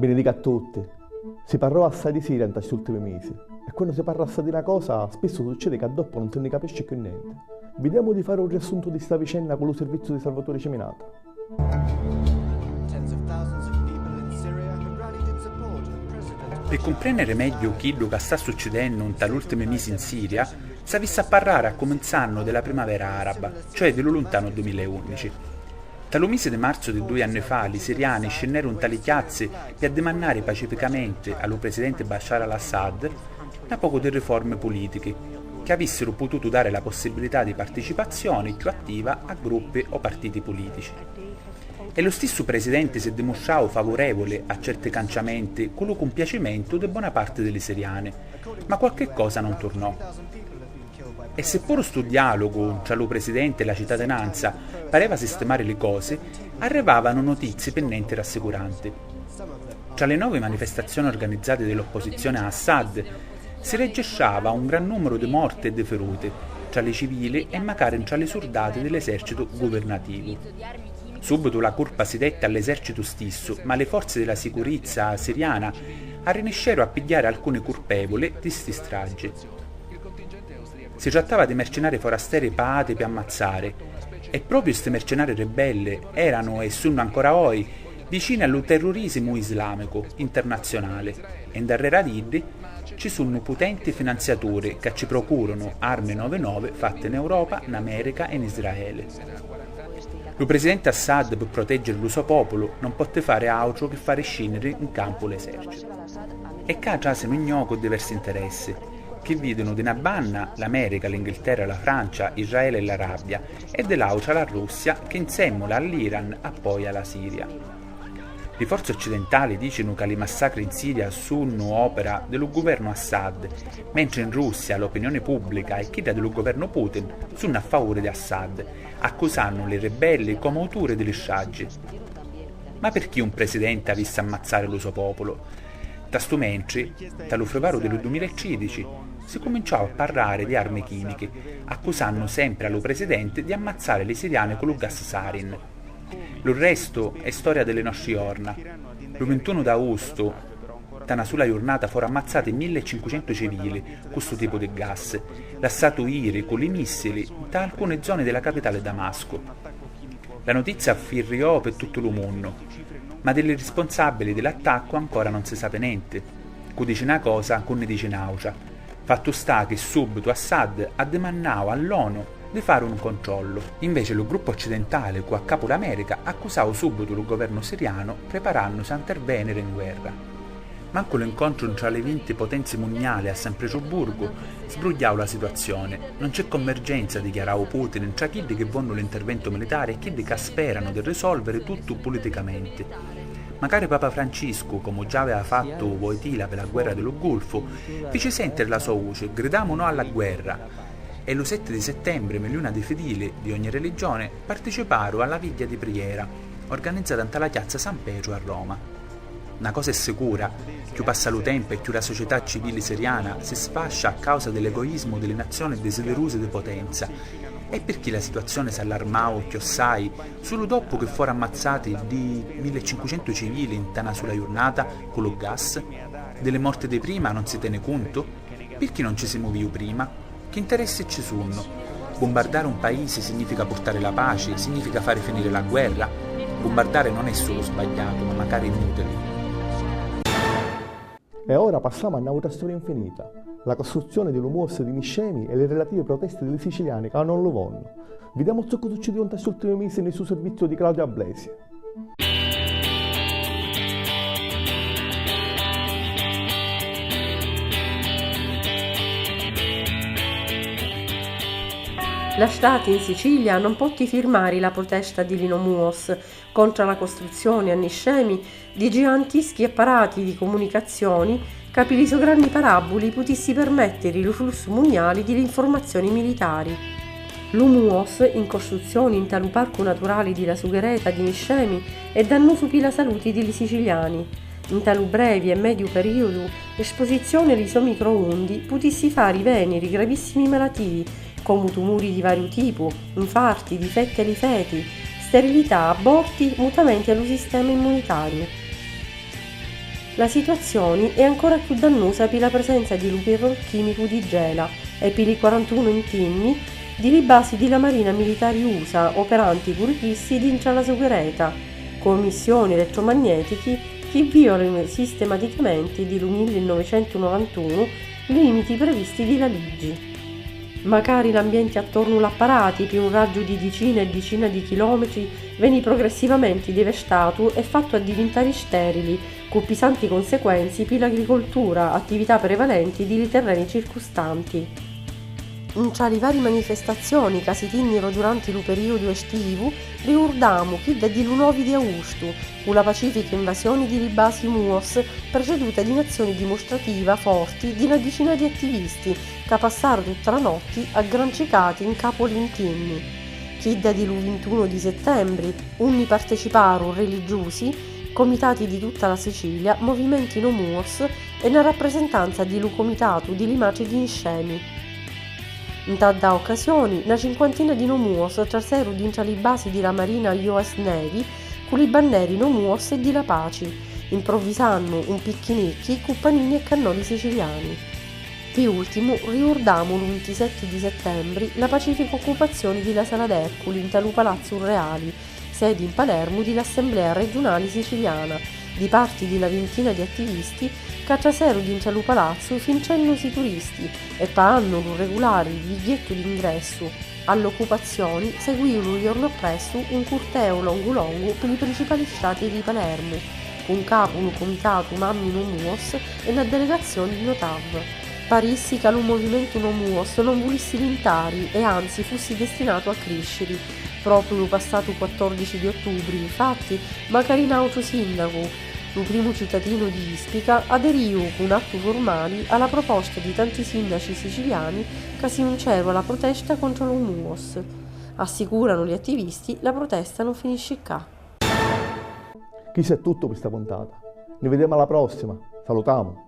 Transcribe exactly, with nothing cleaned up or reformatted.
Benedica a tutti. Si parrò assai di Siria nta st'ultimi misi, e quannu si parra assai di na cosa, spissu succidi ca doppu nun si nni capisci cchiù nenti. Videmu di fari un riassuntu di sta vicenna cu lu sirvizziu di Salvatore Ciminata. Pi cumprènniri megghiu chiddu ca sta succidennu nta l'ùrtimi misi 'n Siria, s'avissi a parrari accuminzannu di la primavera àraba, cioè di lu luntanu duimila e ùnnici. Nta lu misi di marzu di dui anni fa li siriani scinneru nta li chiazzi pi addimannari pacificamenti a lu presidenti Bashar al-Assad na pocu di riformi pulìtichi chi avìssiru pututu dari la possibilità di participazzioni cchiù attiva a gruppi o partiti pulìtici. E lu stissu presidenti si dimustrau favurèvuli a certi canciamenti cu lu cumpiacimentu di bona parti di li siriani, ma qualchi cosa non turnò. E si puru stu diàlugu ntra lu presidenti e la citatinanza pareva sistimari li cosi, arrivavanu nutizzi pi nenti rassicuranti. Tra li novi manifestazzioni organizzati di l'opposizioni a Assad, si reggistrava un gran numeru di morti e di firuti, tra li civili e macari ntra li surdati di l'esercitu guvirnativu. Subitu la curpa si detti all'esercitu stissu, ma li forzi di la sicurizza siriana arrinisceru a pigghiari alcuni curpevuli di sti stragi. Si trattava di mercenari forasteri paati pi ammazzari, e propriu sti mercenari ribbelli eranu e sunnu ancora oi vicini a lu terrurisimu islamicu internazziunali, e 'n darrera d'iddi ci sunnu putenti finanziaturi ca ci procurunu armi novi novi fatti 'n Europa, 'n America e 'n Israeli. Lu presidenti Assad, pi proteggiri lu so populu, non potti fari autru chi fari scinniri 'n campu l'esercitu. E ccà trasinu 'n jocu diversi interessi, chi vidinu di na banna l'America, l'Inghilterra, la Francia, Israele e l'Arabia, e di l'autra la Russia, chi 'nsemmula all'Iran appoia la Siria. Li forzi occidentali dicinu ca li massacri 'n Siria sunnu opera di lu guvernu Assad, mentri 'n Russia l'opinioni pubblica e chidda di lu guvernu Putin sunnu a favuri di Assad, accusannu li ribbelli comu auturi di li stragi. Ma pirchì un presidenti avissi a ammazzari lu so populu? Nta stu mentri, nta lu frivaru di lu duimila e tridici, si cuminciau a parrari di armi chimichi, accusannu sempri a lu presidenti di ammazzari li siriani cu lu gas sarin. Lu restu è storia di li nostri jorna. Lu vintunu d'austu, nta na sula jurnata, foru ammazzati millecincucentu civili cu stu tipu di gas, lassatu iri cu li missili nta alcuni zoni di la capitali Damascu. La nutizia firriò pi tuttu lu munnu, ma di li rispunsàbbili di l'attaccu ancora non si sapi nenti. Cu dici na cosa, cu nni dici n'àutra. Fattu sta chi sùbbitu Assad addimannau all'ONU di fari un controllu. Inveci lu gruppu occidentali, cu a capu l'America, accusau sùbbitu lu guvernu sirianu, priparànnusi a 'ntervèniri 'n guerra. Mancu l'incontru ntra li vinti potenzi munniali a San Pietrubburgu sbrugghiau la situazzioni. Non c'è convergenza, dichiarau Putin, ntra chiddi chi vonnu l'interventu militari e chiddi ca speranu di risolviri tuttu puliticamenti. Macari Papa Franciscu, comu già aveva fattu Wojtyla pi la guerra di lu Gulfu, fici sentiri la so vuci: "Gridamu no alla guerra!" E lu setti di sittembri miliuna di fidili di ogni religioni participaru a la vigghia di prijera, organizzata nta la chiazza San Petru a Roma. Na cosa è sicura, cchiù passa lu tempu e cchiù la società civili siriana si sfascia a causa di l'egoismu di li nazzioni disidirusi di potenza. E pirchì la situazioni s'allarmau cchiossai sulu doppu chi foru ammazzati ddi millecincucentu civili nta na sula jurnata cu lu gas? Di li morti di prima non si teni cuntu? Pirchì non ci si muvìu prima? Chi 'nteressi ci sunnu? Bumbardari un paisi significa purtari la paci, significa fari finiri la guerra. Bumbardari non è sulu sbagghiatu, ma macari inutili. E ora passamu a n'autra storia infinita, la costruzzioni di lu muos di Niscemi e li rilativi protesti di li siciliani ca non lu vonnu. Videmu zoccu succidiu nta st'ultimi misi nni stu sirvizziu di Claudia Blesi. La stati in Sicilia non potti firmari la protesta di li no muos contra la costruzzioni a Niscemi di gigantischi apparati di comunicazzioni ca pi li so granni paràbbuli putissi permèttiri lu flussu munniali di l'infurmazzioni militari. Lu muos, in costruzzioni nta lu Parcu Naturali di la Sughereta di Niscemi, è dannusu pi la saluti di li siciliani. Nta lu brevi e mediu perìudu, l'esposizzioni a li so microundi putissi fari vèniri gravìssimi malatìi, comu tumuri di variu tipu, nfarti, difetti a li feti, sterilità, aborti, mutamenti a lu sistema immunitariu. La situazioni è ancora cchiù dannusa pi la presenza di lu pirrol chimicu di Gela e pi li quarantunu intinni di li basi di la marina militari usa operanti puru chissi dintra la so guereta, cu emissioni elettromagnetichi chi violanu sistematicamenti di lu millinovecentunovantunu li limiti previsti di la liggi. Macari l'ambienti attornu l'apparati, pi un raggiu di dicina e dicina di chilometri, veni progressivamenti devastatu e fattu addivintari sterili, cu pisanti consequenzi pi l'agricoltura, attività prevalenti di li terreni circustanti. Ntra li vari manifestazioni ca si tinniru duranti lu periodu estivu, ricurdamu chidda di lu novi di austu, cu la pacifica invasioni di li basi Muos, preceduta di n'azzioni dimustrativa forti di na dicina di attivisti ca passaru tutta la notti aggrancicati ncapu a li ntinni, chidda di lu vintunu di settembri, unni parteciparu religgiusi, comitati di tutta la Sicilia, movimenti no Muos e na rappresentanza di lu comitatu di li matri di Nscemi. Nta dda occasioni, na cinquantina di no Muos traseru dintra li basi di la marina U S Navy cu li banneri no Muos e di la paci, improvvisannu un picchinichi cu panini e cannoli siciliani. Pi ultimu, riurdamu lu vintisetti di settembri la pacifica occupazioni di la Sala d'Erculi nta lu Palazzu Reali, sedi in Palermu di l'Assemblea Regionali Siciliana, di parti di na vintina di attivisti ca traseru dintra lu palazzu fincennusi turisti e pagannu lu regulari bigghiettu d'ingressu. A l'occupazioni seguiu lu jornu appressu un curteu longu longu pi li principali strati di Palermu, cu ncapu lu comitatu Mammi No Muos e na delegazioni di no TAV. Parissi ca lu movimentu No Muos non vulissi lintari e anzi fussi destinatu a crisciri. Propriu lu passatu quattordici di ottubri, infatti, macari n'autru sindacu, lu primu citatinu di Ispica, aderiu cu n'attu furmali a la proposta di tanti sindaci siciliani ca si unceru a la protesta contra lu Muos. Assicuranu li attivisti, la protesta non finisci ccà. Chistu è tuttu pi sta puntata. Ni videmu a la prossima. Salutamu.